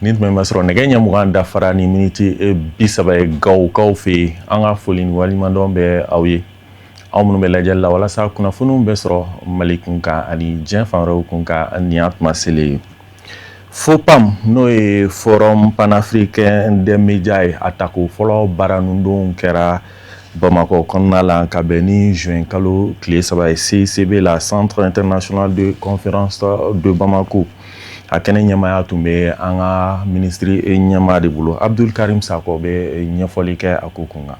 Nin tun bɛ sɔrɔ nɛgɛ ɲɛ 20 dafara ni miniti 30 ye Gawokaw fɛ yen. An ka foli ni waleɲumandɔn bɛ aw ye, aw minnu bɛ lajɛli la walasa kunnafoniw bɛ sɔrɔ Mali kun kan ani diɲɛ fan wɛrɛw kun kan. Nin y'a tuma selen ye. FOPAM, n'o ye Forum panafricain des médias ye, a tako fɔlɔ baara nundonw kɛra Bamakɔ kɔnɔna la ka bɛn ni juin kalo tile 3 ye, CICB la, Centre international de conférence de Bamako. A kɛnɛ ɲɛmaya tun bɛ an ka minisiri ɲɛmaa de bolo. Abdul Karim Sakɔ bɛ ɲɛfɔli kɛ a ko kun kan.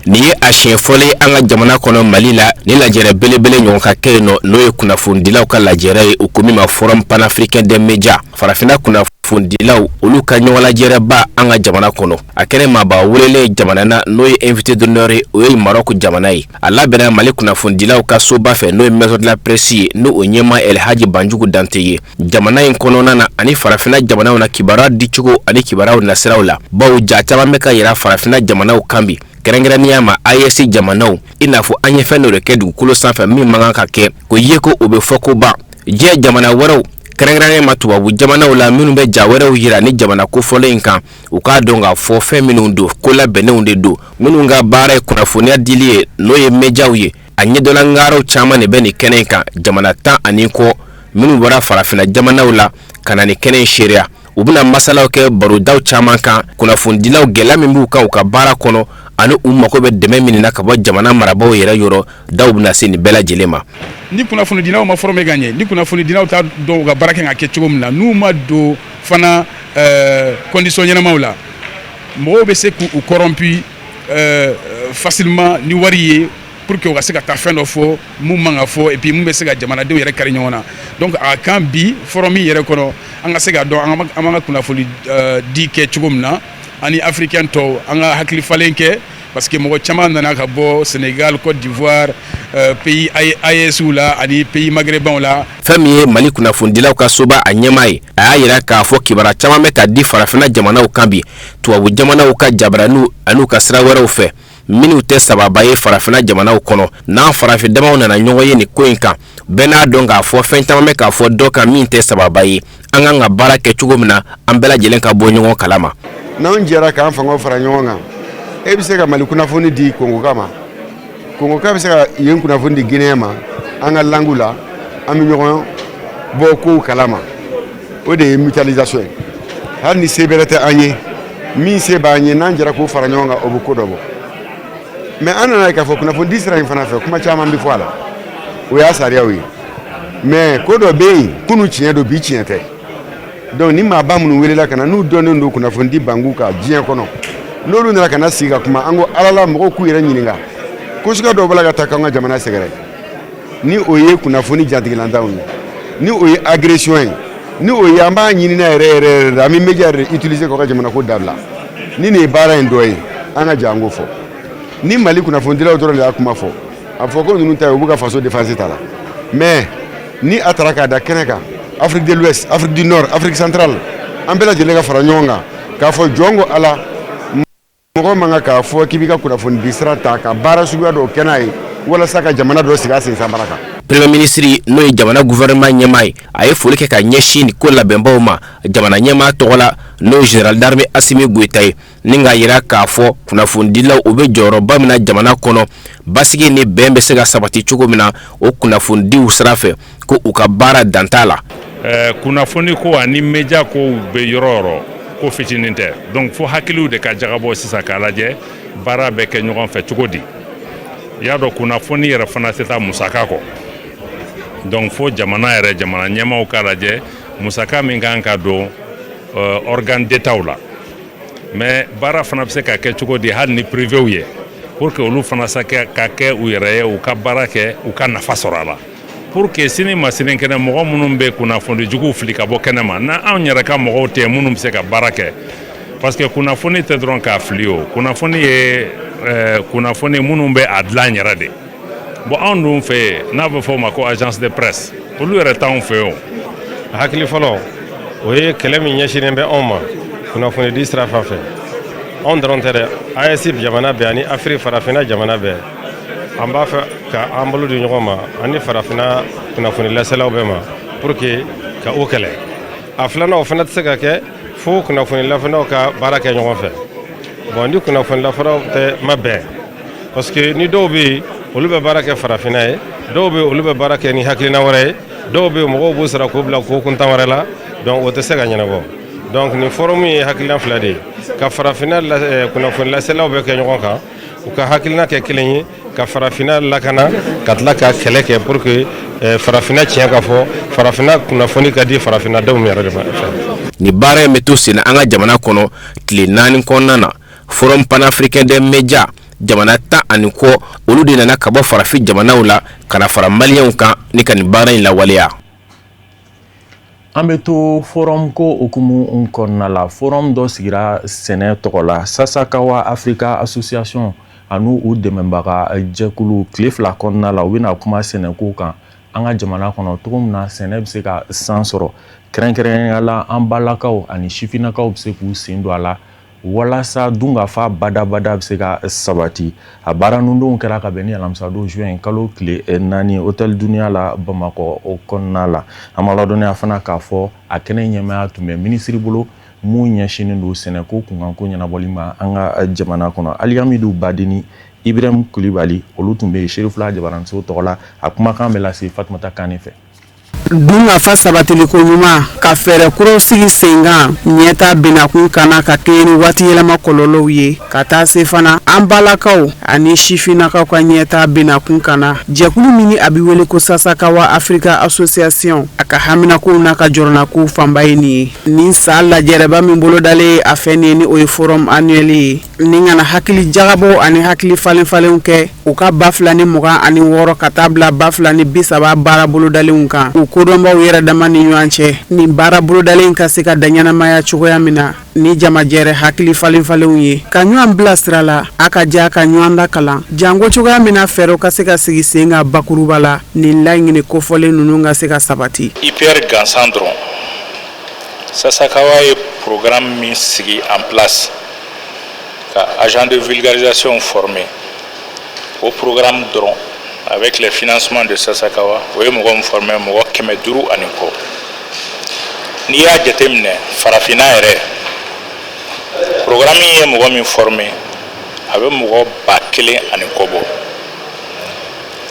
Nin ye a siɲɛ fɔlɔ ye an ka jamana kɔnɔ Mali la, ni lajɛrɛ belebele ɲɔgɔn ka kɛ yen nɔ, n'o ye kunnafonidilaw ka lajɛrɛ ye, u ko min ma Forum panafricain des médias, farafinna kunnafonidilaw olu ka ɲɔgɔn lajɛrɛba an ka jamana kɔnɔ. A kɛnɛ maaba welelen jamana na, n'o ye invité d'honneur ye, o ye Maroc jamana ye. A labɛnna Mali kunnafonidilaw ka soba fɛ, n'o ye Maison de la Presse ye, n'o o ɲɛmaa El Hadji Banjugu Dante ye. Jamana in kɔnɔna na ani farafinna jamanaw na, kibaruya dicogo ani kibaruyaw nasiraw la, bawo ja caman bɛ ka yira farafinna jamanaw kan bi, kɛrɛnkɛrɛnnenya ma AES jamanaw, i n'a fɔ an ye fɛn dɔ de kɛ dugukolo sanfɛ min man kan ka kɛ, ko ye ko o bɛ fɔ ko ban diɲɛ jamana wɛrɛw, kɛrɛnkɛrɛnnenya ma tubabu jamanaw la, minnu bɛ ja wɛrɛw yira ni jamana kofɔlen in kan. U k'a dɔn k'a fɔ fɛn minnu don, ko labɛnnenw de don. Minnu ka baara ye kunnafoniya dili ye, n'o ye médiaw ye, a ɲɛdɔnna ŋaraw caman de bɛ nin kɛnɛ in kan, jamana 10 ani kɔ minnu bɔra farafinna jamanaw la ka na nin kɛnɛ in seereya. U bɛna masalaw kɛ barodaw caman kan, kunnafonidilaw, gɛlɛya min b'u kan u ka baara kɔnɔ ani u mago bɛ dɛmɛ min na ka bɔ jamana marabaaw yɛrɛ yɔrɔ. Daw bɛna se nin bɛɛ lajɛlen ma. Ni kunnafonidilaw ma former ka ɲɛ, ni kunnafonidilaw t'a dɔn u ka baara kɛ ka kɛ cogo min na, n'u ma don fana condition ɲɛnamaw la, mɔgɔw bɛ se k'u corrompu facilement ni wari ye, pour que u ka se ka taa fɛn dɔ fɔ mun man ka fɔ, et puis mun bɛ se ka jamanadenw yɛrɛ kari ɲɔgɔn na. Donc a kan bi forum yɛrɛ kɔnɔ, an ka se k'a dɔn an b'an ka kunnafoni di kɛ cogo min na, ani africain tɔw an ka hakili falen kɛ, parce que mɔgɔ caman nana ka bɔ Sénégal, Côte d'Ivoire, pays AES la ani pays maghrébins la. Fɛn min ye Mali kunnafonidilaw ka soba a ɲɛmaa ye, a y'a yira k'a fɔ kibaruya caman bɛ ka di farafinna jamanaw kan bi tubabu jamanaw ka jabaraniw an'u ka sira wɛrɛw fɛ minnu tɛ sababa ye farafinna jamanaw kɔnɔ. N'an farafin damaw nana ɲɔgɔn ye nin ko in kan, bɛɛ n'a dɔn k'a fɔ fɛn caman bɛ k'a fɔ dɔ kan min tɛ sababa ye. An kan ka baara kɛ cogo min na, an bɛɛ lajɛlen ka bɔ ɲɔgɔn kalama. N'anw jɛra k'an fangaw fara ɲɔgɔn kan, e bɛ se ka Mali kunnafoni di Kongoka ma, Kongoka bɛ se ka yen kunnafoni di Guinée ma, an ka langue la, an bɛ ɲɔgɔn bɔ kow kalama. O de ye mutualisation ye. Hali ni se bɛrɛ tɛ an ye, min se b'an ye, n'an jɛra k'o fara ɲɔgɔn kan, o bɛ ko dɔ bɔ. Mais an nana ye k'a fɔ kunnafoni di sira in fana fɛ, kuma caman bɛ fɔ a la, o y'a sariyaw ye. Mais ko dɔ bɛ yen, kunun tiɲɛ don, bi tiɲɛ tɛ. Donc ni maaba minnu welela ka na, n'u dɔnnen don kunnafoni di banku kan diɲɛ kɔnɔ, n'olu nana ka na sigi ka kuma, an ko ala la mɔgɔw k'u yɛrɛ ɲininka ko siga dɔw b'a la ka taa k'an ka jamana sɛgɛrɛ, ni o ye kunnafoni jatigilantanw ye, ni o ye agression ye, ni o ye an b'a ɲini n'a yɛrɛ yɛrɛ yɛrɛ, an bɛ média yɛrɛ utiliser k'aw ka jamana ko dabila. Ni nin ye baara in dɔ ye, an ka jɛ an k'o fɔ. Ni Mali kunnafonidilaw dɔrɔn de y'a kuma fɔ, a fɔ ko ninnu ta ye, u b'u ka faso défense ta la. Mais ni a taara k'a da kɛnɛ kan, Afrique de l'Ouest, Afrique du Nord, Afrique centrale, an bɛɛ lajɛlen ka fara ɲɔgɔn kan k'a fɔ jɔn ko ala, mɔgɔ man kan k'a fɔ k'i b'i ka kunnafoni di sira ta ka baara suguya dɔw kɛ n'a ye walasa ka jamana dɔ sigi a sen sanbara kan. Premier ministre, n'o ye jamana gouvernement ɲɛmaa ye, a ye foli kɛ ka ɲɛsin nin ko labɛnbaw ma jamana ɲɛmaa tɔgɔ la, n'o ye général d'armée Assimi Goïta ye, ni k'a yira k'a fɔ kunnafonidilaw u bɛ jɔyɔrɔba min na jamana kɔnɔ, basigi ni bɛn bɛ se ka sabati cogo min na o kunnafonidiw sira fɛ, ko u ka baara dan t'a la. Kunnafoni ko ani média ko bɛ yɔrɔ o yɔrɔ, ko fitinin tɛ. Donc fo hakiliw de ka jagabɔ sisan k'a lajɛ baara bɛ kɛ ɲɔgɔn fɛ cogo di. I y'a dɔn, kunnafoni yɛrɛ fana tɛ taa musaka kɔ. Donc fo jamana yɛrɛ, jamana ɲɛmaaw k'a lajɛ musaka min kan ka don organe d'état la. Mais baara fana bɛ se ka kɛ cogo di hali ni privéw ye, pour que olu fana sa ka kɛ u yɛrɛ ye, u ka baara kɛ, u ka nafa sɔrɔ a la, pour que sini ma sinikɛnɛ, mɔgɔ minnu bɛ kunnafoni juguw fili ka bɔ kɛnɛ ma, na anw yɛrɛ ka mɔgɔw tɛ minnu bɛ se ka baara kɛ. Parce que kunnafoni tɛ dɔrɔn k'a fili, o kunnafoni ye kunnafoni minnu bɛ a dilan yɛrɛ de. Bon, anw dun fɛ yen, n'a bɛ fɔ o ma ko agence de presse, olu yɛrɛ t'anw fɛ yen. O hakili fɔlɔ, o ye kɛlɛ min ɲɛsinnen bɛ anw ma kunnafonidi sira fan fɛ. Anw dɔrɔn tɛ dɛ, AES jamana bɛɛ ani Afiriki, farafinna jamana bɛɛ, an b'a fɛ ka an bolo di ɲɔgɔn ma ani farafinna kunnafoni laselaw bɛɛ ma pour que ka o kɛlɛ. A filanan, o fana tɛ se ka kɛ fo kunnafoni lafɛnw ka baara kɛ ɲɔgɔn fɛ. Bon, ni kunnafoni lafɛnw tɛ ma bɛn, parce que ni dɔw bɛ yen, olu bɛ baara kɛ farafinna ye, dɔw bɛ olu bɛ baara kɛ ni hakilina wɛrɛ ye, dɔw bɛ yen, mɔgɔw b'u sara k'u bila ko kuntan wɛrɛ la. Donc o tɛ se ka ɲɛnabɔ. Donc nin forum ye hakilina fila de ye: ka farafinna kunnafoni laselaw bɛ kɛ ɲɔgɔn kan, u ka hakilina kɛ kelen ye, ka farafinna lakana, ka tila ka kɛlɛ kɛ pour que farafinna tiɲɛ ka fɔ, farafinna kunnafoni ka di farafinnadenw yɛrɛ de ma. Nin baara in bɛ to sen an ka jamana kɔnɔ tile 4 kɔnɔna na. Forum panafricain des médias, jamana 10 ani kɔ, olu de nana ka bɔ farafin jamanaw la ka na fara maliyɛnw kan ni ka nin baara in lawaleya. An bɛ to forum ko hukumu kɔnɔna la. Forum dɔ sigira sɛnɛ tɔgɔ la, Sasakawa Africa Association ani u dɛmɛbaga jɛkulu. Tile 2 kɔnɔna la, u bɛna kuma sɛnɛko kan an ka jamana kɔnɔ, cogo min na sɛnɛ bɛ se ka san sɔrɔ, kɛrɛnkɛrɛnnenya la an balakaw ani sifinnakaw bɛ se k'u sen don a la walasa dunkafa badabada bɛ se ka sabati. A baara ninnu kɛra ka bɛn ni alamisadon juin kalo tile 4, Hôtel Dunia la, Bamakɔ o kɔnɔna la. An b'a ladɔnniya fana k'a fɔ a kɛnɛ ɲɛmaaya tun bɛ minisiri bolo mun ɲɛsinnen don sɛnɛko kunkanko ɲɛnabɔli ma an ka jamana kɔnɔ, Aliyamidu Badeni Ibrahim Kulibali. Olu tun bɛ yen Serifula Jabaranso tɔgɔ la. A kumakan bɛ lase Fatumata Kane fɛ. Dunkafa sabatiliko ɲuman, ka fɛɛrɛ kuraw sigi sen kan, ɲɛta binakun kana ka kɛɲɛ ni waati yɛlɛma kɔlɔlɔw ye, ka taa se fana an balakaw ani sifinnakaw ka ɲɛta binakun kana. Jɛkulu min ni a bɛ wele ko Sasakawa Africa Association, a ka haminakow n'a ka jɔrɔnakow fanba ye nin ye. Nin san lajɛrɛba min bolodalen a fɛn nin ye, ni o ye forum annuel ye, ni kana hakili jagabɔ ani hakili falen falenw kɛ u ka 2026 ka taa bila 2030 baara bolodalenw kan, u kodɔnbaw yɛrɛ dama ni ɲɔgɔn cɛ. Nin baara bolodalen ka se ka da ɲɛnamaya cogoya min na ni jamajɛrɛ hakili falen falenw ye, ka ɲɔgɔn bila sira la, a ka diya ka ɲɔgɔn da kalan janko cogoya min na fɛɛrɛw ka se ka sigi sen kan bakuruba la, nin laɲini kofɔlen ninnu ka se ka sabati. IPR gansan dɔrɔn, Sasakawa ye programme min sigi en place ka agent de vulgarisation former, o programme dɔrɔn, avec les financements de Sasakawa, o ye mɔgɔ min former, mɔgɔ 500 ani kɔ. N'i y'a jateminɛ, farafinna yɛrɛ, programme ye mɔgɔ min former, a bɛ mɔgɔ 1000 ani kɔ bɔ.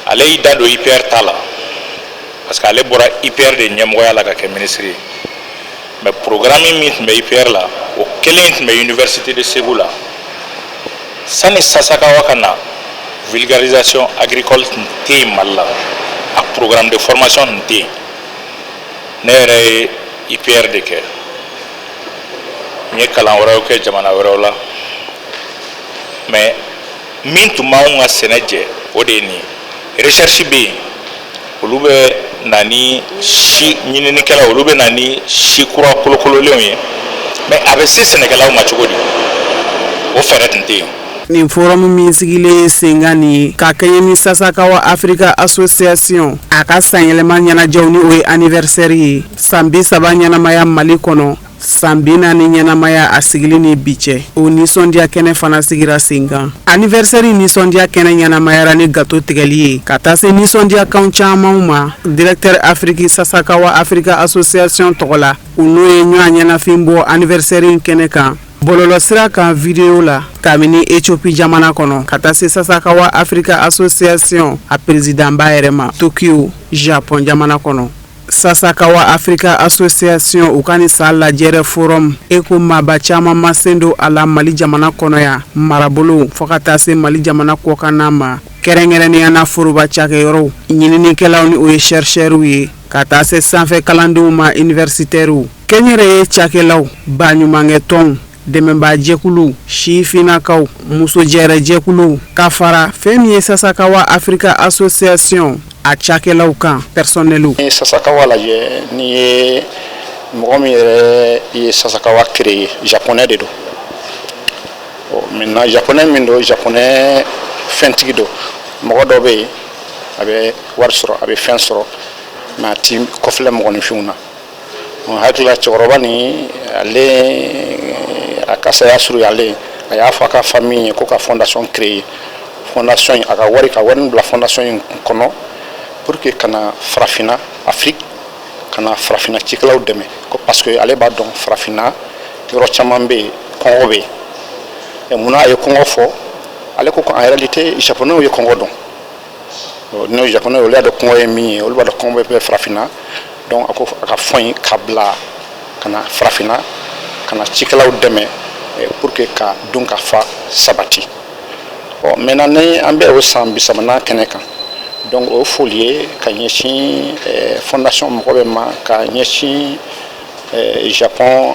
Ale y'i da don IPR ta la parce que ale bɔra IPR de ɲɛmɔgɔya la ka kɛ ministre ye. Mais programme min tun bɛ IPR la, o kelen tun bɛ Université de Segu la sani Sasakawa ka na. Vulgarisation agricole tun tɛ yen Mali la, a programme de formation tun tɛ yen. Ne yɛrɛ ye IPR de kɛ, n ye kalan wɛrɛw kɛ jamana wɛrɛw la, mais min tun b'anw ka sɛnɛ jɛ, o de ye nin ye. Recherche bɛ yen, olu bɛ na ni si ɲininikɛlaw, olu bɛ na ni si kura kolokololenw ye, mais a bɛ se sɛnɛkɛlaw ma cogo di? O fɛɛrɛ tun tɛ yen. Nin forum min sigilen sen kan nin ye ka kɛɲɛ ni Sasakawa Africa Association a ka sanyɛlɛma ɲɛnajɛw, ni o ye anniversaire ye, san 30 ɲɛnamaya Mali kɔnɔ, san 40 ɲɛnamaya a sigili ni bi cɛ, o nisɔndiya kɛnɛ fana sigira sen kan. Anniversaire nisɔndiya kɛnɛ ɲɛnamayara ni gâteau tigɛli ye, ka taa se nisɔndiyakan camanw ma. Directeur Afrique Sasakawa Africa Association tɔgɔ la, u n'o ye ɲɔgɔn ɲɛnafin bɔ anniversaire in kɛnɛ kan bɔlɔlɔsira kan vidéo la kabini Ethiopie jamana kɔnɔ, ka taa se Sasakawa Africa Association a président ba yɛrɛ ma Tokyo, Japon jamana kɔnɔ. Sasakawa Africa Association, u ka nin san lajɛrɛ forum e ko maaba caman ma sen don a la Mali jamana kɔnɔ yan marabolo, fo ka taa se Mali jamana kɔkanna ma, kɛrɛnkɛrɛnnenya na foroba cakɛyɔrɔw, ɲininikɛlaw, ni o ye chercheurs ye, ka taa se sanfɛ kalandenw ma, universitaires, kɛnyɛrɛye cakɛlaw, baɲumankɛ tɔnw, dɛmɛbaajɛkuluw, sifinnakaw, musojɛrɛjɛkuluw, ka fara fɛn min ye Sasakawa Africa Association a cakɛlaw kan, personnel. Ni Sasakawa lajɛ, n'i ye mɔgɔ min yɛrɛ ye Sasakawa créé, japonais de don. Maintenant, japonais min don, japonais fɛntigi don. Mɔgɔ dɔ bɛ yen, a bɛ wari sɔrɔ, a bɛ fɛn sɔrɔ, mais a ti kɔfilɛ mɔgɔninfinw na. N hakili la, cɛkɔrɔba nin, ale a ka saya surunyalen, a y'a fɔ a ka famille ye ko ka fondation créer. Fondation in, a ka wari, ka wari bila fondation in kɔnɔ pour que ka na farafinna, Afrique, ka na farafinna cikɛlaw dɛmɛ. Ko parce que ale b'a dɔn farafinna yɔrɔ caman bɛ yen, kɔngɔ bɛ yen. Munna a ye kɔngɔ fɔ? Ale ko en réalité japonais ye kɔngɔ dɔn. N'o japonais, olu y'a dɔn kɔngɔ ye min ye, olu b'a dɔn kɔngɔ bɛ farafinna. Donc a ko a ka fonds in ka bila ka na farafinna, ka na cikɛlaw dɛmɛ pour que ka dun ka fa sabati. Bon, maintenant ni an bɛ o san 30nan kɛnɛ kan, donc o foli ye ka ɲɛsin fondation mɔgɔ bɛ ma, ka ɲɛsin Japon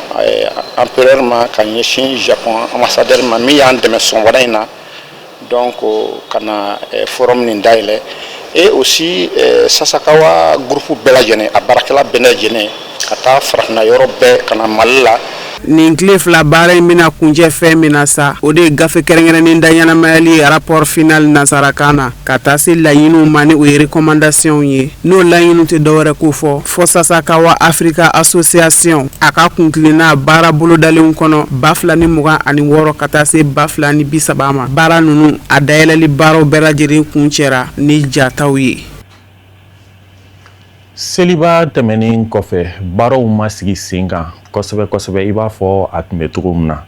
empereur ma, ka ɲɛsin Japon ambassadeur ma min y'an dɛmɛ sɔgɔmada in na, donc ka na forum nin dayɛlɛ, et aussi Sasakawa groupe bɛɛ lajɛlen, a baarakɛla bɛɛ lajɛlen, ka taa farafinna yɔrɔ bɛɛ, ka na Mali la. Nin tile 2 baara in bɛna kuncɛ fɛn min na sa, o de ye gafe kɛrɛnkɛrɛnnen da ɲɛnamayali ye, rapport final nansarakan na, ka taa se laɲiniw ma, ni o ye recommandation ye. N'o laɲiniw tɛ dɔwɛrɛ ko fɔ fɔ Sasakawa Africa Association a ka kuntilenna baara bolodalenw kɔnɔ 2026 ka taa se 2030 ma. Baara ninnu a dayɛlɛli baaraw bɛɛ lajɛlen kuncɛra ni jataw ye. Seliba tɛmɛnen kɔfɛ, baaraw ma sigi sen kan kosɛbɛ kosɛbɛ i b'a fɔ a tun bɛ cogo min na.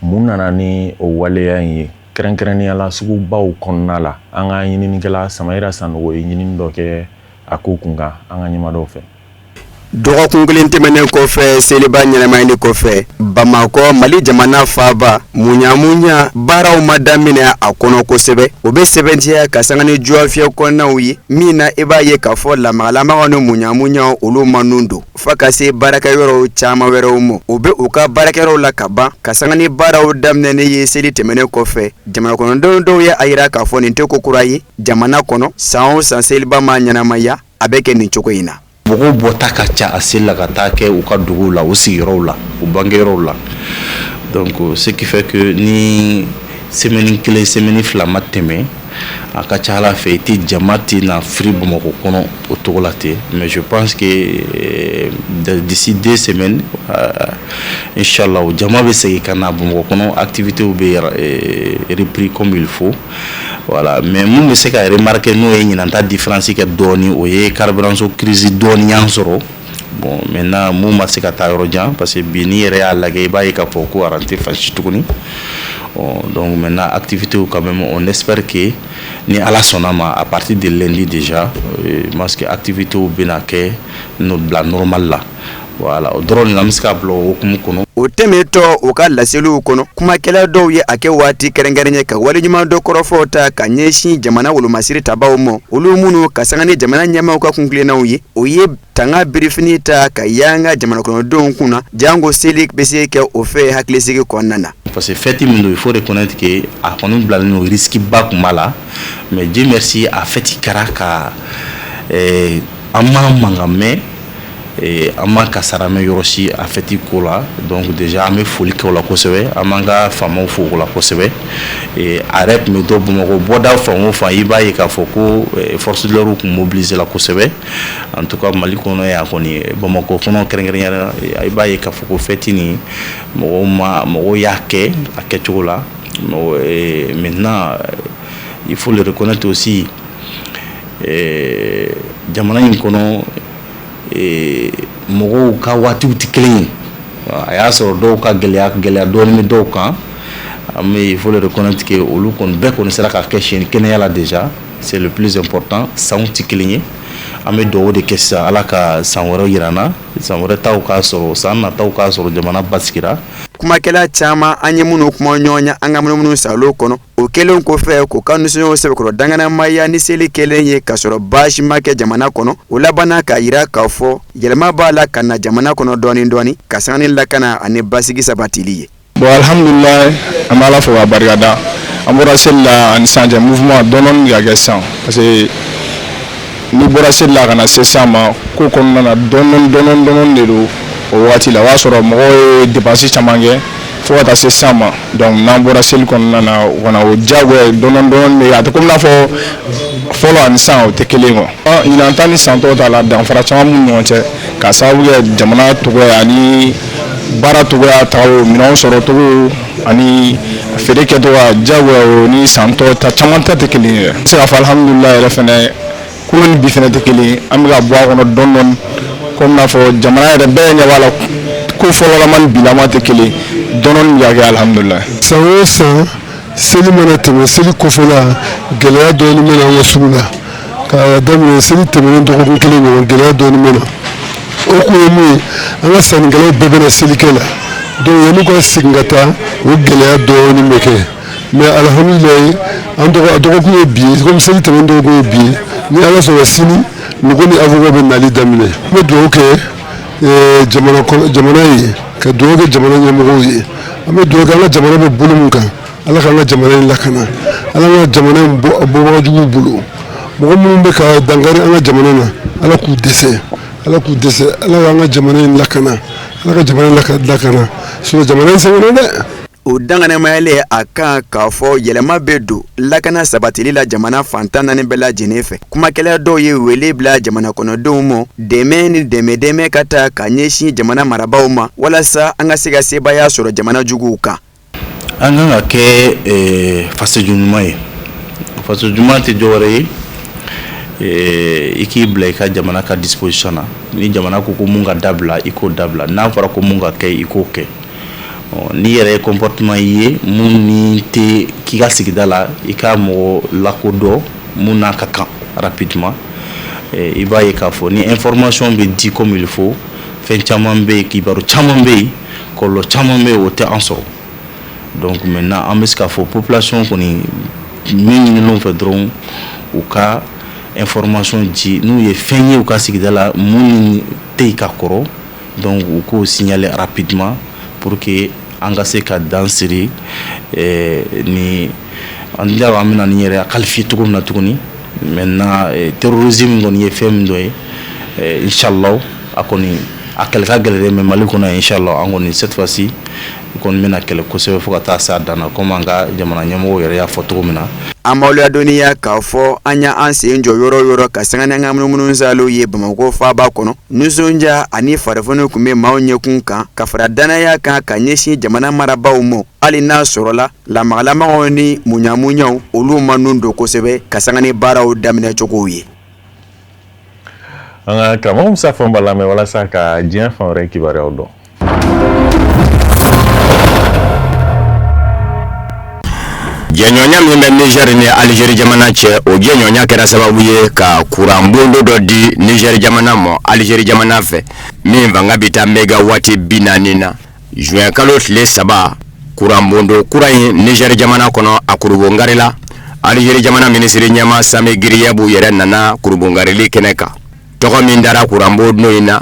Mun nana ni o waleya in ye, kɛrɛnkɛrɛnnenya la sugubaw kɔnɔna la? An ka ɲininikɛla Samayira Sanogo ye ɲinini dɔ kɛ a ko kun kan an ka ɲɛmadɔw fɛ. Dɔgɔkun kelen tɛmɛnen kɔfɛ seliba ɲɛnamayali kɔfɛ, Bamakɔ, Mali jamana faaba, muɲamuɲa baaraw ma daminɛ a kɔnɔ kosɛbɛ. O bɛ sɛbɛntiya ka sanga ni juwafiyɛ kɔnɔnaw ye min na, i b'a ye k'a fɔ lamagalamaga ni muɲamuɲa olu ma nun don fo ka se baarakɛyɔrɔw caman wɛrɛw ma. O bɛ u ka baarakɛyɔrɔw la ka ban ka sanga ni baaraw daminɛnen ye seli tɛmɛnen kɔfɛ. Jamana kɔnɔdenw dɔw ye a jira k'a fɔ nin tɛ ko kura ye jamana kɔnɔ. San o san seliba ma ɲɛnamaya, a bɛ kɛ nin cogo in na. Mɔgɔw bɔta ka ca a seli la ka taa kɛ u ka duguw la, u sigiyɔrɔw la, u bangeyɔrɔw la. Donc ce qui fait que ni semaine kelen, semaine 2 ma tɛmɛ, a ka ca ala fɛ i tɛ jama tɛ na firi Bamakɔ kɔnɔ o cogo la ten. Mais je pense que d'ici 2 semaines, inchallah, jama bɛ segin ka na Bamakɔ kɔnɔ, activités bɛ repris comme il faut. Voilà. Mais mun bɛ se ka remarquer, n'o ye ɲinan ta différence kɛ dɔɔni, o ye carburant crise dɔɔni y'an sɔrɔ. Bon, maintenant mun ma se ka taa yɔrɔ jan, parce que bi n'i yɛrɛ y'a lajɛ, i b'a ye k'a fɔ ko rang tɛ fan si tuguni. Bon, donc maintenant activités quand même, on espère que ni Ala sɔnna ma, à partir de lundi déjà, je pense que activités bɛna kɛ no bila normal la. Voilà, o dɔrɔn de la an bɛ se k'a bila o hukumu kɔnɔ. O tɛmɛtɔ u ka laseliw kɔnɔ, kumakɛla dɔw ye a kɛ waati kɛrɛnkɛrɛn ye ka waleɲuman dɔ kɔrɔfɔw ta ka ɲɛsin jamana wolomasiri tabaw ma, olu minnu ka sanga ni jamana ɲɛmaaw ka kuntilennaw ye, o ye tanga birifini ta ka yanga jamana kɔnɔdenw kunna, jango seli bɛ se kɛ o fɛ hakilisigi kɔnɔna na. Parce que fête min don, il faut reconnaître que a kɔni bilalen don, risque ba tun b'a la. Mais Dieu merci, a fête kɛra ka an ma mankan mɛn, an ma kasara mɛn yɔrɔ si a fête ko la. Donc déjà an bɛ foli kɛ o la kosɛbɛ, an b'an ka faamaw fo o la kosɛbɛ. A yɛrɛ tun bɛ to Bamakɔ bɔda fan o fan, i b'a ye k'a fɔ ko force de l'ordre tun mobilisé la kosɛbɛ. En tout cas Mali kɔnɔ yan kɔni, Bamakɔ kɔnɔ kɛrɛnkɛrɛnnenya la, i b'a ye k'a fɔ ko fête nin, mɔgɔw ma mɔgɔw y'a kɛ a kɛcogo la. Maintenant il faut le reconnaître aussi, jamana in kɔnɔ, mɔgɔw ka waatiw tɛ kelen ye. A y'a sɔrɔ dɔw ka gɛlɛya, gɛlɛya dɔɔnin bɛ dɔw kan. Mais il faut le reconnaître que olu kɔni bɛɛ kɔni sera ka kɛ siyɛn kɛnɛya la déjà, c'est le plus important. Sanw tɛ kelen ye. An bɛ dugawu de kɛ sisan, Ala ka san wɛrɛw yira an na, san wɛrɛ taw k'a sɔrɔ, san nataw k'a sɔrɔ jamana basigira. Kumakɛla caman an ye minnu kuma ɲɔgɔn ye an ka munumunu salo kɔnɔ, o kɛlen kɔfɛ k'u ka nisɔndiyaw sɛbɛkɔrɔ danganamaya ni seli kɛlen ye k'a sɔrɔ baasi ma kɛ jamana kɔnɔ, o labanna k'a yira k'a fɔ yɛlɛma b'a la ka na jamana kɔnɔ dɔɔni dɔɔni, ka sanga ni lakana ani basigi sabatili ye. Bon, alhamdulilayi, an bɛ Ala fo k'a barikada. An bɔra seli la ani sisan cɛ, mouvement dɔɔni dɔɔni ka kɛ sisan, parce que n'i bɔra seli la ka na se sisan ma, ko kɔnɔna na dɔɔni dɔɔni dɔɔni de don. O waati la, o y'a sɔrɔ mɔgɔw ye dépense caman kɛ fo ka taa se sisan ma. Donc n'an bɔra seli kɔnɔna na, o kana o diyagoya dɔɔni dɔɔni de, a tɛ komi n'a fɔ fɔlɔ ani sisan o tɛ kelen quoi. Ɲinan ta ni san tɔw ta la, danfara caman b'u ni ɲɔgɔn cɛ, k'a sababu kɛ jamana togoya ani baara togoya tagabolo, minɛnw sɔrɔ cogo ani feere kɛcogoya. Diyagoya o ni san tɔw ta caman ta tɛ kelen ye. N bɛ se k'a fɔ alihamudulilayi yɛrɛ fɛnɛ, kunun ni bi fɛnɛ tɛ kelen ye. An bɛ ka bɔ a kɔnɔ dɔɔni dɔɔni. Komi n'a fɔ jamana yɛrɛ bɛɛ ɲɛ b'a la, ko fɔlɔlama ni bilama tɛ kelen, dɔɔni bɛ ka kɛ, alihamudulilayi. San o san, seli mana tɛmɛ, seli kɔfɛla, gɛlɛya dɔɔni bɛ na an ka sugu la. K'a daminɛ seli tɛmɛnen dɔgɔkun kelen ɲɔgɔn, gɛlɛya dɔɔni bɛ na. O kun ye mun ye? An ka sannikɛlaw bɛɛ bɛna selikɛ la, donc yan'u ka segin ka taa, o gɛlɛya dɔɔni bɛ kɛ. Mais alihamudulilayi, an dɔgɔkun ye bi ye, komi seli tɛmɛnen dɔgɔkun ye bi ye, ni Ala sɔnna, sini nogo ni avocat bɛ nali daminɛ. N bɛ dugawu kɛ jamana jamana ye, ka dugawu kɛ jamana ɲɛmɔgɔw ye. An bɛ dugawu kɛ an ka jamana bɛ bolo min kan, Ala k'an ka jamana in lakana, Ala ka jamana in bɔ bɔbaga juguw bolo. Mɔgɔ minnu bɛ ka dankari an ka jamana na, Ala k'u dɛsɛ, Ala k'u dɛsɛ. Ala k'an ka jamana in lakana, Ala ka jamana in lakana, sinon jamana in sɛgɛnna dɛ. O danganimayalen a kan k'a fɔ yɛlɛma bɛ don lakana sabatili la jamana fan 14 bɛɛ lajɛlen fɛ, kumakɛla dɔw ye wele bila jamana kɔnɔdenw ma, dɛmɛ ni dɛmɛ dɛmɛ ka taa ka ɲɛsin jamana marabaaw ma, walasa an ka se ka sebaaya sɔrɔ jamana juguw kan. An kan ka kɛ fasoju ɲuman ye. Faso ɲuman tɛ dɔwɛrɛ ye, i k'i bila i ka jamana ka disposition na. Ni jamana ko ko mun ka dabila, i k'o dabila. N'a fɔra ko mun ka kɛ, i k'o kɛ. N'i yɛrɛ ye comportement ye mun ni tɛ k'i ka sigida la, i ka mɔgɔ lakodɔn mun n'a ka kan rapidement. I b'a ye k'a fɔ ni information bɛ di comme il faut, fɛn caman bɛ yen, kibaru caman bɛ yen, kɔlɔlɔ caman bɛ yen, o tɛ an sɔrɔ. Donc maintenant, an bɛ se k'a fɔ population kɔni, min ɲininen fɛ dɔrɔn, u ka information di n'u ye fɛn ye u ka sigida la mun tɛ yen ka kɔrɔ. Donc u k'o signaler rapidement pour que an ka se ka dan siri ni an an bɛna nin yɛrɛ qualifier cogo min na tuguni. Maintenant, terrorisme kɔni ye fɛn min dɔ ye, inchallah, a kɔni a kɛlɛ ka gɛlɛn, mais Mali kɔnɔ, inchallah, an kɔni, cette fois-ci kɔni bɛna kɛlɛ kosɛbɛ fo ka taa se a dan na, komi an ka jamana ɲɛmɔgɔw yɛrɛ y'a fɔ cogo min na. An b'aw ladɔnniya k'a fɔ an y'an sen jɔ yɔrɔ yɔrɔ ka sanga n'an ka munumunu ye Bamakɔ faaba kɔnɔ, nisɔndiya ani farifoni tun bɛ maaw ɲɛkun kan, ka fara dannaya kan ka ɲɛsin jamana marabaaw ma, hali n'a sɔrɔla lamagalamaw ni muɲamuɲaw, olu ma nun don kosɛbɛ ka sanga ni baaraw daminɛcogow ye. An ka karamɔgɔ Musa Fɔnba lamɛn walasa ka diɲɛ fan wɛrɛ kibaruyaw dɔn. Jɛɲɔgɔnya min bɛ Niger ni Algérie jamana cɛ, o jɛɲɔgɔnya kɛra sababu ye ka kuranbondo dɔ di Niger jamana ma Algérie jamana fɛ, min fanga bɛ taa mégawati 40 na. Juin kalo tile 3, kuranbondo kura in Niger jamana kɔnɔ, a kurubonkarila. Algérie jamana minisiri ɲɛmaa Sami Giriyabu yɛrɛ nana kurubonkarili kɛnɛ kan. Tɔgɔ min dara kuranbondo in na,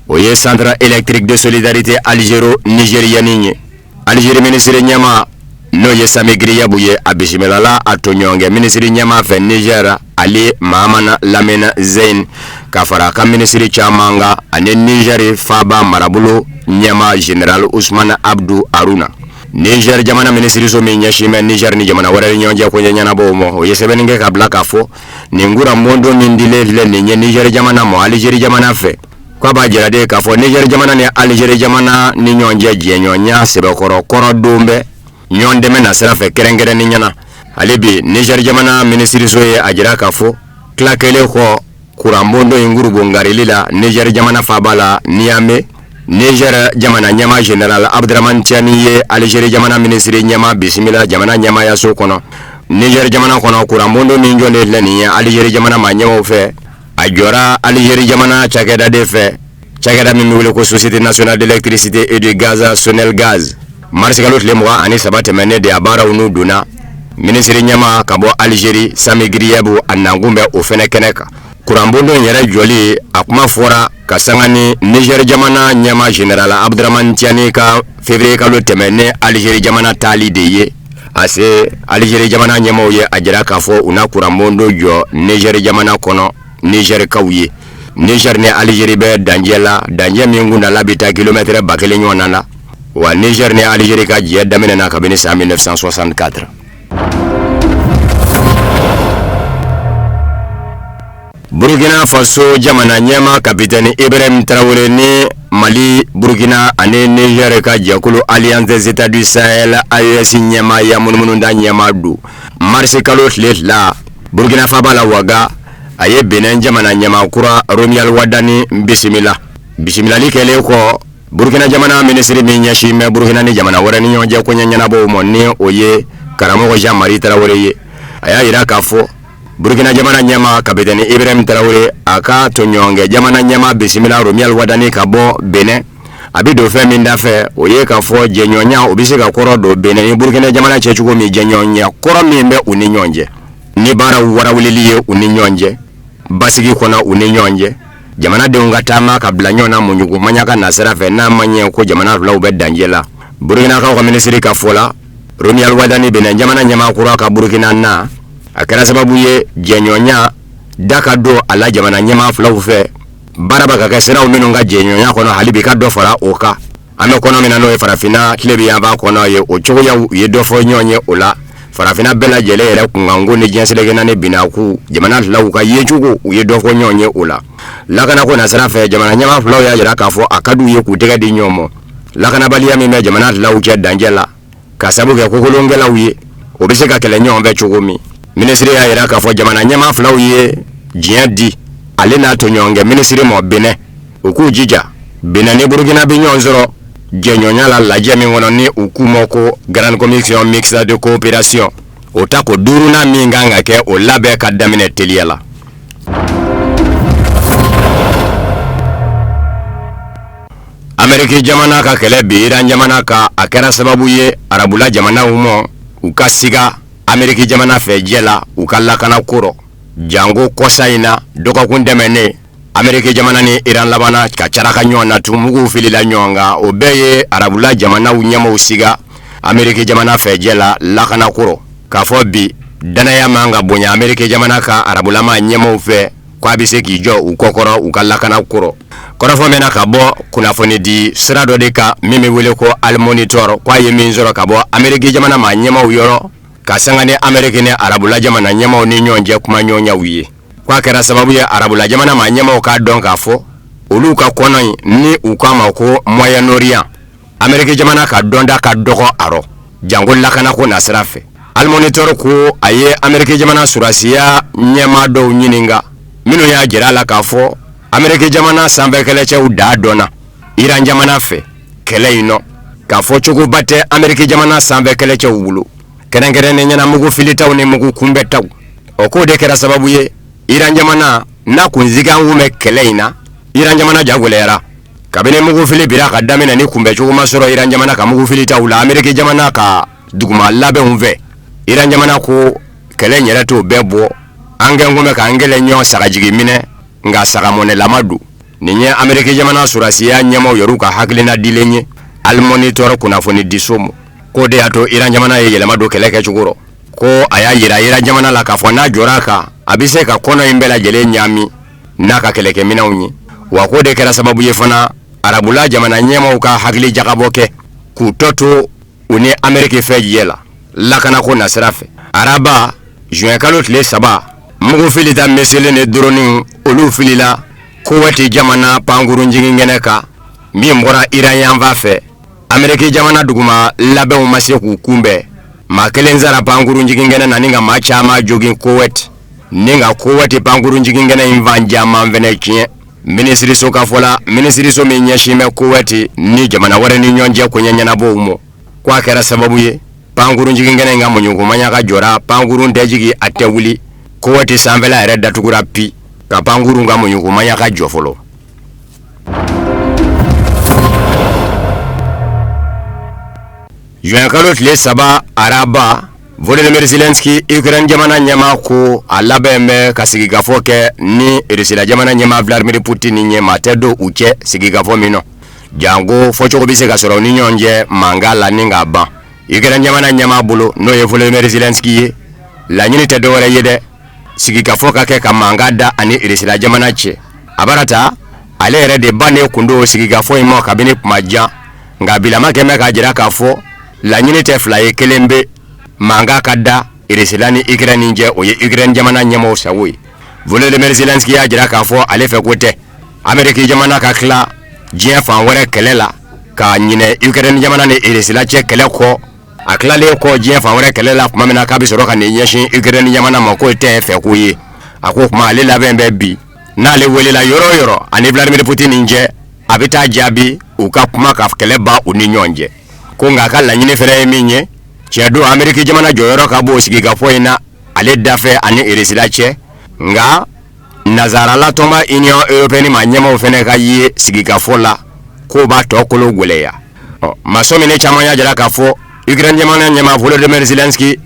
o ye Centre électrique de solidarité algéro-nigérienne ye. Algérie minisiri ɲɛmaa, n'o ye Sami Giriyabu ye, a bisimilala a tɔɲɔgɔnkɛ minisiri ɲɛmaa fɛ Niger, Ali Mahamana Lamine Zeine, ka fara a ka minisiri caman kan, ani Niger faaba marabolo ɲɛmaa général Ousmane Abdou Haruna. Niger jamana minisiriso min ɲɛsin bɛ Niger ni jamana wɛrɛ ni ɲɔgɔn cɛ koɲɛ ɲɛnabɔw ma, o ye sɛbɛnni kɛ ka bila k'a fɔ nin kuranbondo min dilen filɛ nin ye Niger jamana ma Algérie jamana fɛ, k'a b'a jira de k'a fɔ Niger jamana ni Algérie jamana ni ɲɔgɔn cɛ jɛɲɔgɔnya sɛbɛkɔrɔ kɔrɔ don bɛ ɲɔgɔn dɛmɛ na sira fɛ kɛrɛnkɛrɛnnenya na. Hali bi, Niger jamana minisiriso ye a jira k'a fɔ tila kelen kɔ kuranbondo in kurubonkarili la Niger jamana faaba la Niamey, Niger jamana ɲɛmaa général Abdramane Tiani ye Algérie jamana minisiri ɲɛmaa bisimila jamana ɲɛmaayaso kɔnɔ. Niger jamana kɔnɔ, kuranbondo min jɔlen filɛ nin ye Algérie jamana maa ɲɛmaaw fɛ, a jɔra Algérie jamana cakɛda de fɛ, cakɛda min bɛ wele ko Société nationale d'électricité et de gaz, Sonelgaz. Marisikalo tile 23 tɛmɛnen de a baaraw n'u donna. Minisiri ɲɛmaa ka bɔ Algérie, Sami Giriyabu, a nakun bɛ o fɛnɛ kɛnɛ kan. Kuranbondo in yɛrɛ jɔli, a kuma fɔra ka sanga ni Niger jamana ɲɛmaa général Abdramane Tiani ka février kalo tɛmɛnen Algérie jamana taali de ye. A se Algérie jamana ɲɛmaaw ye a jira k'a fɔ u na kuranbondo jɔ Niger jamana kɔnɔ Nizɛrikaw ye. Niger ni Algérie bɛ dancɛ la, dancɛ min kuntaala bɛ taa kilomɛtɛrɛ 1000 ɲɔgɔn na. Wa Niger ni Algérie ka jɛ daminɛna kabini san 1964. Burkina Faso jamana ɲɛmaa kapitɛni Ibrahim Traoré ni Mali, Burkina ani Niger ka jɛkulu Alliance des États du Sahel AES ɲɛmaaya munumununda ɲɛmaa don. Marisi kalo tile 2, Burkina faaba la Ouaga, a ye Benin jamana ɲɛmaa kura Romuald Wadani bisimila. Bisimilali kɛlen kɔ, Burukina jamana minisiri min ɲɛsin bɛ Burukina ni jamana wɛrɛ ni ɲɔgɔn cɛ koɲɛ ɲɛnabɔw ma, ni o ye karamɔgɔ Jean Marie Tarawele ye, a y'a jira k'a fɔ Burukina jamana ɲɛmaa kapitɛni Ibrahim Tarawele, a ka tɔɲɔgɔnkɛ jamana ɲɛmaa bisimila Romuald Wadani ka bɔ Benin. A bɛ don fɛn min da fɛ, o ye k'a fɔ jɛɲɔgɔnya o bɛ se ka kɔrɔ don Benin ni Burukina jamana cɛ cogo min, jɛɲɔgɔnya kɔrɔ min bɛ u ni ɲɔgɔn cɛ, ni baaraw warawulili ye u ni ɲɔgɔn cɛ, basigi kɔnɔ u ni ɲɔgɔn cɛ, jamanadenw ka taama ka bila ɲɔgɔn na muɲuko maɲaka nasira fɛ, n'a ma ɲɛ ko jamana filaw bɛ dancɛ la. Burukinakaw ka minisiri ka fɔ la, Romuald Wadani, Benin jamana ɲɛmaa kura ka Burukina na, a kɛra sababu ye jɛɲɔgɔnya da ka don a la jamana ɲɛmaa filaw fɛ. Baara bɛ ka kɛ siraw minnu ka jɛɲɔgɔnya kɔnɔ, hali bi ka dɔ fara o kan. An bɛ kɔnɔ min na, n'o ye farafinna tilebin yanfan kɔnɔ ye, o cogoyaw u ye dɔ fɔ ɲɔgɔn ye o la. Farafinna bɛɛ lajɛlen yɛrɛ kunkanko ni diɲɛ seleke naani binako, jamana filaw ka yecogo, u ye dɔ fɔ ɲɔgɔn ye o la. Lakanako nasira fɛ, jamana ɲɛmaa filaw y'a jira k'a fɔ a ka d'u ye k'u tɛgɛ di ɲɔgɔn ma. Lakanabaliya min bɛ jamana filaw cɛ dancɛ la, ka sabu kɛ kokolonkɛlaw ye, o bɛ se ka kɛlɛ ɲɔgɔn fɛ cogo min. Minisiri y'a jira k'a fɔ jamana ɲɛmaa filaw ye diɲɛ di ale n'a tɔɲɔgɔnkɛ minisiri ma Benin, u k'u jija Benin ni Burukina bɛ ɲɔgɔn sɔrɔ jɛɲɔgɔnya la lajɛ min kɔnɔ, ni u k'u ma ko Grande Commission Mixte de Coopération, o tako duurunan min kan ka kɛ, o labɛn ka daminɛ teliya la. Ameriki jamana ka kɛlɛ bi Iran jamana kan, a kɛra sababu ye arabula jamanaw ma u ka siga Ameriki jamana fɛ jɛ la u ka lakana ko rɔ, janko kɔsa in na dɔgɔkun tɛmɛnen, Ameriki jamana ni Iran labanna ka caraka ɲɔgɔn na tun, muguw filila ɲɔgɔn kan. O bɛɛ ye arabula jamanaw ɲɛmaaw siga Ameriki jamana fɛ jɛ la lakana ko rɔ, k'a fɔ bi dannaya man ka bonya Ameriki jamana kan arabulama ɲɛmaaw fɛ k'a bɛ se k'i jɔ u kɔkɔrɔ u ka lakana ko rɔ. Kɔrɔfɔ mɛnna ka bɔ kunnafoni di sira dɔ de kan min bɛ wele ko Al Monitor, k'a ye min sɔrɔ ka bɔ Ameriki jamana maa ɲɛmaaw yɔrɔ, ka sanga ni Ameriki ni arabula jamana ɲɛmaaw ni ɲɔgɔn cɛ kumaɲɔgɔnyaw ye, k'a kɛra sababu ye arabula jamana maa ɲɛmaaw k'a dɔn k'a fɔ olu ka kɔnɔ in, ni u k'a ma ko Moyen-Orient, Ameriki jamana ka dɔnta ka dɔgɔ a rɔ, janko lakanako nasira fɛ. Al Monitor ko a ye Ameriki jamana sɔrɔdasiya ɲɛmaa dɔw ɲininka minnu y'a jira a la k'a fɔ Ameriki jamana sanfɛ kɛlɛcɛw da dɔnna Iran jamana fɛ kɛlɛ in nɔ, k'a fɔ cogoba tɛ Ameriki jamana sanfɛ kɛlɛcɛw bolo, kɛrɛnkɛrɛnnenya na mugu filitaw ni mugu kunbɛtaw. O k'o de kɛra sababu ye Iran jamana n'a kun sigan kun bɛ kɛlɛ in na, Iran jamana ja gɛlɛyara kabini mugufili bira ka daminɛ ni kunbɛcogo ma sɔrɔ Iran jamana ka mugu filitaw la Ameriki jamana ka duguma labɛnw fɛ. Iran jamana ko kɛlɛ in yɛrɛ t'o bɛɛ bɔ, an kɛn kun bɛ k'an kɛlɛ ɲɔgɔn sagajigi minɛ, nka sagamɔnɛlama don. Nin ye Ameriki jamana sɔrɔdasiya ɲɛmaaw yɛrɛw ka hakilina dilen ye Al Monitor kunnafoni diso ma, k'o de y'a to Iran jamana ye yɛlɛma don kɛlɛ kɛcogo rɔ. Ko a y'a jira Iran jamana la k'a fɔ n'a jɔra a kan, a bɛ se ka kɔnɔ in bɛɛ lajɛlen ɲaami n'a ka kɛlɛkɛminɛnw ye. Wa k'o de kɛra sababu ye fana arabula jamana ɲɛmaaw ka hakili jagabɔ kɛ k'u tɔ to u ni Ameriki fɛ jɛ la lakanako nasira fɛ. Araba juin kalo tile 3, mugu filita missile ni drone olu filila Kowɛti jamana pankurun jiginkɛnɛ kan min bɔra Iran yanfan fɛ. Ameriki jamana duguma labɛnw ma se k'u kunbɛn. Maa kelen sara pankurun jiginkɛnɛ na ni ka maa caman jogin Kowɛti, ni ka Kowɛti pankurun jiginkɛnɛ in fan caman fɛnɛ tiɲɛ. Minisiriso ka fɔ la, minisiriso min ɲɛsin bɛ Kowɛti ni jamana wɛrɛ ni ɲɔgɔn cɛ koɲɛ ɲɛnabɔw ma, ko a kɛra sababu ye pankurun jiginkɛnɛ in ka muɲukumaɲaka jɔra, pankurun tɛ jigin, a tɛ wuli. Kowɛti sanfɛla yɛrɛ datugura pi ka pankurun ka muɲukumaɲaka jɔ fɔlɔ. Juin kalo tile 3 araba, Volodymyr Zelensky, Ukraine jamana ɲɛmaa, ko a labɛn bɛ ka sigikafɔ kɛ ni Russie jamana ɲɛmaa Vladimir Poutine ye. Maa tɛ don u cɛ sigikafɔ min nɔ, janko fɔcogo bɛ se ka sɔrɔ ni ɲɔgɔn cɛ mankan la ni k'a ban. Ukraine jamana ɲɛmaa bolo, n'o ye Volodymyr Zelensky ye, laɲini tɛ dɔwɛrɛ ye dɛ, sigikafɔ ka kɛ ka mankan da ani Russie jamana cɛ. A bara ta ale yɛrɛ de bannen kun don sigikafɔ in ma kabini kuma jan, nka bilama kɛn bɛ k'a jira k'a fɔ laɲini tɛ fila ye, kelen bɛ mankan ka da Russie ni Ukraine cɛ, o ye Ukraine jamana ɲɛmaaw sago ye. Volodymyr Zelensky y'a jira k'a fɔ ale fɛ ko tɛ Ameriki jamana ka tila diɲɛ fan wɛrɛ kɛlɛ la ka ɲinɛ Ukraine jamana ni Russie cɛ kɛlɛ kɔ. A tilalen kɔ diɲɛ fan wɛrɛ kɛlɛ la tuma min na, k'a bɛ sɔrɔ ka n'i ɲɛsin Ukraine jamana ma, k'o tɛ fɛ ko ye. A ko tuma ale labɛn bɛ bi n'ale welela yɔrɔ o yɔrɔ ani Vladimir Poutine cɛ. A bɛ taa jaabi u ka kuma ka kɛlɛ ban u ni ɲɔgɔn cɛ. Ko nka a ka laɲini fɛnɛ ye min ye, tiɲɛ don Ameriki jamana jɔyɔrɔ ka bon sigikafɔ in na ale dafɛ ani Irisila cɛ, nka nazarala tɔnba Union européenne maa ɲɛmaaw fɛnɛ ka ye sigikafɔ la k'o b'a tɔ kolo gwɛlɛya. Ɔ masɔmine caman y'a jira k'a fɔ Ukraine jamana ɲɛmaa Volodymyr Zelensky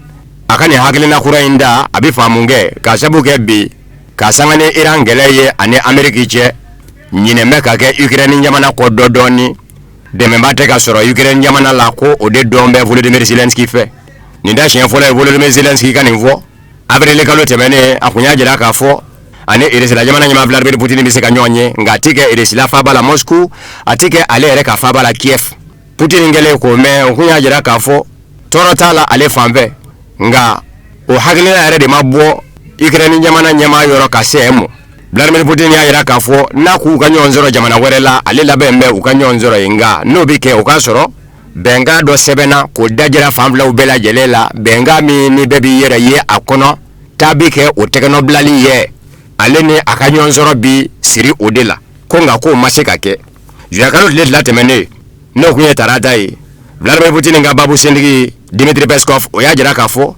a ka nin hakilina kura in da a bɛ faamu kɛ k'a sabu kɛ bi ka sanga ni Iran kɛlɛ ye ani Ameriki cɛ, ɲinɛ bɛ ka kɛ Ukraine jamana kɔ dɔ dɔɔni, dɛmɛba tɛ ka sɔrɔ Ukraine jamana la, ko o de dɔn bɛ Volodymyr Zelensky fɛ. Nin t'a siɲɛ fɔlɔ ye Volodymyr Zelensky ka nin fɔ. Avril kalo tɛmɛnen, a kun y'a jira k'a fɔ ani Irisila jamana ɲɛmaa Vladimir Poutine bɛ se ka ɲɔgɔn ye, nka a ti kɛ Irisila faaba la Moscou, a ti kɛ ale yɛrɛ ka faaba la Kiev. Poutine kɛlen k'o mɛn, o kun y'a jira k'a fɔ tɔɔrɔ t'a la ale fan fɛ, nka o hakilina yɛrɛ de ma bɔ Ukraine jamana ɲɛmaa yɔrɔ ka se ma. Vladimir Poutine y'a jira k'a fɔ n'a k'u ka ɲɔgɔn sɔrɔ jamana wɛrɛ la, ale labɛn bɛ u ka ɲɔgɔn sɔrɔ yen, nka n'o bɛ kɛ, o k'a sɔrɔ bɛnkan dɔ sɛbɛnna k'o dajira fan filaw bɛɛ lajɛlen la, bɛnkan min ni bɛɛ b'i yɛrɛ ye a kɔnɔ, taa bi kɛ o tɛgɛnɔbilali ye, ale ni a ka ɲɔgɔn sɔrɔ bi siri o de la. Ko nka k'o ma se ka kɛ. Juin kalo tile 2 tɛmɛnen, n'o kun ye tarata ye, Vladimir Poutine ka babu sentigi Dmitri Peskov, o y'a jira k'a fɔ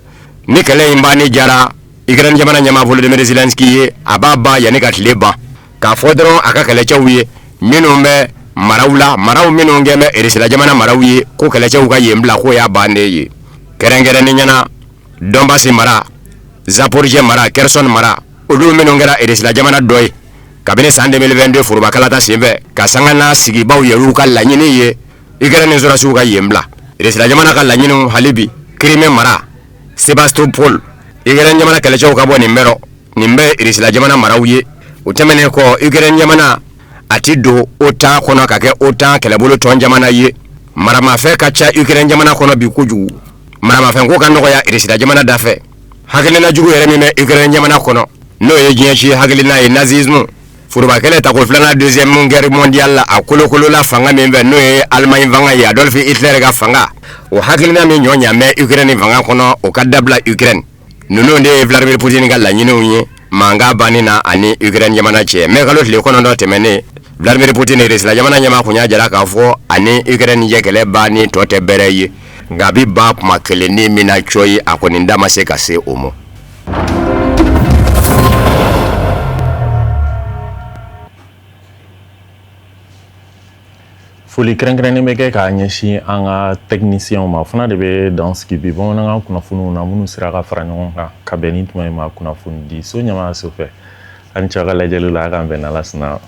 ni kɛlɛ in banni diyara Ukraine jamana ɲɛmaa Volodymyr Zelensky ye, a b'a ban yanni ka tile ban, k'a fɔ dɔrɔn a ka kɛlɛcɛw ye minnu bɛ maraw la, maraw minnu kɛn bɛ Irisila jamana maraw ye, ko kɛlɛcɛw ka yen bila, k'o y'a bannen ye. Kɛrɛnkɛrɛnnenya na, Donbass mara, Zaporizhzhia mara, Kherson mara, olu minnu kɛra Irisila jamana dɔ ye kabini san 2022 forobakalata senfɛ, ka sanga n'a sigibaw yɛrɛw ka laɲini ye Ukraine sɔrɔdasiw ka yen bila. Irisila jamana ka laɲiniw hali bi, Crimée mara, Sebastopol, Ukraine jamana kɛlɛcɛw ka bɔ nin bɛɛ rɔ. Nin bɛɛ Irisila jamana maraw ye. O tɛmɛnen kɔ, Ukraine jamana a ti don OTAN kɔnɔ ka kɛ OTAN kɛlɛbolo tɔn jamana ye. Maramafɛn ka ca Ukraine jamana kɔnɔ bi kojugu, maramafɛn ko ka nɔgɔya Irisila jamana dafɛ. Hakilina jugu yɛrɛ min bɛ Ukraine jamana kɔnɔ, n'o ye diɲɛ ci hakilina ye, nazisme, forobakɛlɛ tako filanan, deuxième guerre mondiale la, a kolokolola fanga min fɛ, n'o ye Allemagne fanga ye, Adolf Hitler ka fanga, o hakilina min ɲɔ ɲa bɛ Ukraine fanga kɔnɔ, o ka dabila Ukraine. Ninnu de ye Vladimir Poutine ka laɲiniw ye mankan banni na ani Ukraine jamana cɛ. Mai kalo tile 9 tɛmɛnen, Vladimir Poutine, Irisila jamana ɲɛmaa, kun y'a jira k'a fɔ ani Ukraine cɛ kɛlɛ banni tɔ tɛ bɛrɛ ye, nka a bɛ ban kuma kelen ni min na cɔyi, a kɔni da ma se ka se o ma. Foli kɛrɛnkɛrɛnnen bɛ kɛ k'a ɲɛsin an ka tɛkinisiyɛnw ma. O fana de bɛ dan sigi bi bamanankan kunnafoniw na minnu sera ka fara ɲɔgɔn kan ka bɛn ni tuma in ma kunnafoni di so ɲɛmaayaso fɛ. Aw ni ce aw ka lajɛliw la. A k'an bɛn n'Ala sɔnna.